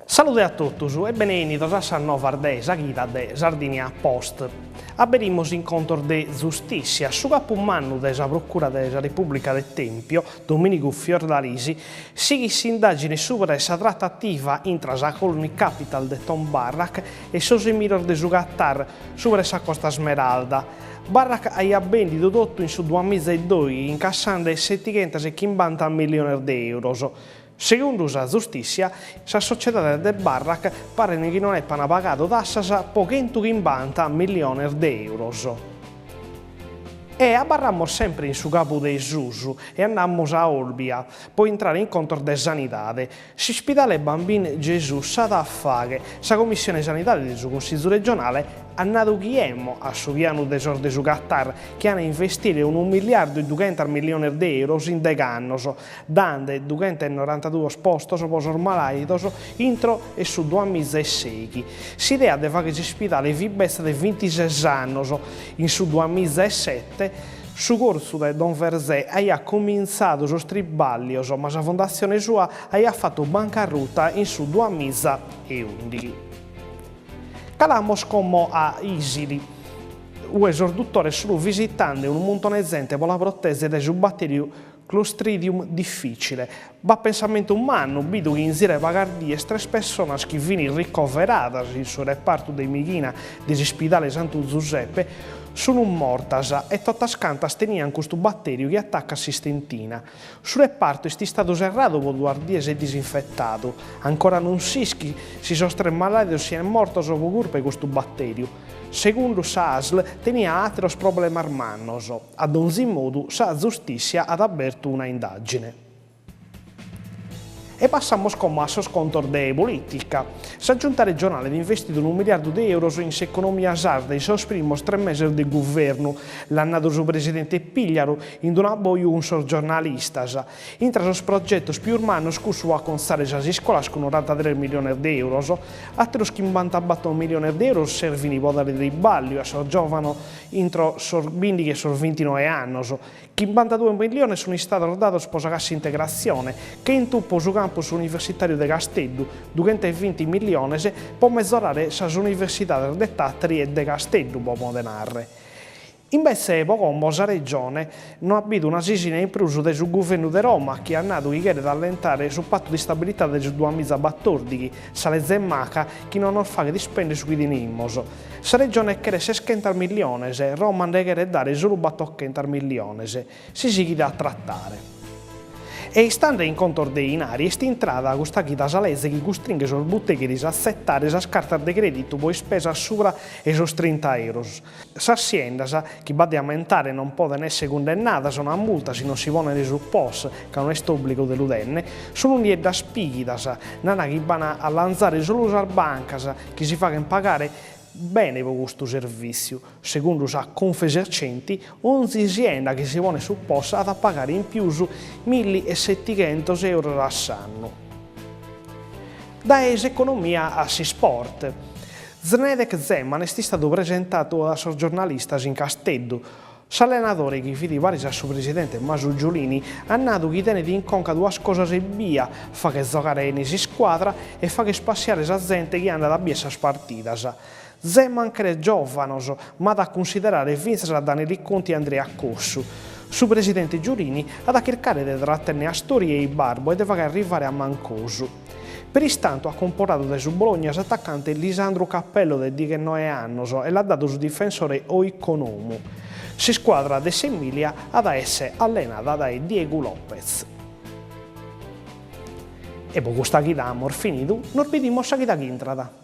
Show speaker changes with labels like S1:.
S1: Salude a totus e benennidos a sas novas de sa chida de Sardinia Post. Aberimos in contos de zustìssia. Su capu mannu de sa Procura de sa Repùblica de Tempio, Domìnigu Fiordalisi, sighit s'indàgine subra 'e sa tratativa intra sa Colony Capital de Tom Barrack e sos emiros de su Qatar subra 'e sa Costa Smeralda. Barrack aiat bèndidu totu in su duamiza e dòighi incassande setighentas e chimbanta milliones de euros. Segundu sa zustìssia, sas sociedades de Barrack paren chi non epan pagadu tassas po chentuchimbanta milliones de euros. E abarramos sempre in su cabu de susu e andamos a Olbia po intrare in contos de sanidade. S'ispidale Bambin Gesù s'at a fagher. Sa Commissione Sanidade de su Cussizu Regionale at nadu chi emmo a su pianu de sos de su Qatar chi an a investire unu milliardu e dughentas milliones de euros in degh'annos dande dughentenoranta-duos postos po sos malàidos intro 'e su duamiza e sèighi. S'idea de fagher s'ispidale fit betza de vintises annos. In su duamiza e sete su corzu de Don Verzè aiat comintzadu sos tribàllios, ma sa fondatzione sua aiat fatu bancarruta in su duamiza e ùndighi. Calamos como a Ìsili, ue sos dutores sun visitande unu muntone 'e zente po la protèzere dae su batèriu Clostridium difficile. B'at pensamentu mannu, bidu chi in zira 'e pagas dies tres pessonas chi fin ricoveradas in su repartu de mighina de s'ispidale Santu Zuseppe sun mortas e totas cantas tenian custu batteriu chi attaccat s'istentina. Su repartu est istadu serradu po duas dies e disinfettadu. Ancora non s'ischit si sos tres malàidos sian mortos po curpa 'e custu batteriu. Segundu sa ASL tenian àteros problemas mannos. A donzi modu sa zustìssia at abertu una indàgine. E passamos como a sos contos de polìtica. Sa Giunta regionale at investidu unu miliardu de euros in s'economia sarda in sos primos tres meses de guvernu, l'at nadu su presidente Pigliaru in un'abboju cun sos giornalistas. Intra sos progetos pius mannos cussu po acontzare sas iscolas cun norantatres miliones de euros, àteros chimbantabator miliones de euros servint po dare tribàlliu a sos giòvanos Intro sos bìndighi e sos bintinoe annos, chimbantaduos milliones sunt istados dados pro sa cassa integratzione, chentu pro su campus universitàriu de Casteddu, dughentevinti milliones pro mezorare sas universidades de Tàtari e de Casteddu, pro modu 'e narrer. Imbetze pro como sa Regione no at bidu una sisina in prus de su Guvernu de Roma chi at nadu chi cheret allentare su patu de istabilitade de su duamizabatòrdighi, sa leze maca chi non nos faghet ispèndere su chi tenimos. Sa Regione cheret seschentas milliones, Roma nde cheret dare solu batochentas milliones. Si sighit a tratare. E istande in contos de inari est intrada custa chida sa leze chi custringhet sos butegheris a atzetare sas cartas de crèditu po ispesas subra 'e sos trinta euros. Sas siendas, chi b'at de ammentare non poden èssere cundennadas a una multa si non si ponen su POS, ca no est òbligu de lu tènnere, sun nieddas pìghidas, nana chi b'an a lanzare solu sas bancas, chi si faghen pagare bene pro custu servìtziu. Segundu sa Confesercenti, onzi sienda chi si ponet su POS at a pagare in pius milli e setighentos euros a s'annu. Dae s'economia a s'isport. Zdenek Zeman est istadu presentadu a sos giornalistas in Casteddu. S'allenadore, chi fit paris a su presidente Masu Giulini, at nadu chi tenet in conca duas cosas ebbia, fagher zogare 'ene s'iscuadra e fagher ispassiare sa zente chi andat a bier sas partidas. Zeman cheret giòvanos, ma at a cunsiderare fintzas a Danieli Conti e Andrea Cossu. Su presidente Giulini at a chircare de tratènnere Astori e Ibarbo e de fagher arrivare a Mancosu. Peristantu at comporadu dae su Bologna s'atacante Lisandru Capello de dighenoe annos e l'at dadu su difensore Oikonomou. S'iscuadra de s'Emilia at a èssere allenada dae Diegu Lopez. E pro custa chida amus finidu, nos bidimos sa chida ch'intrat.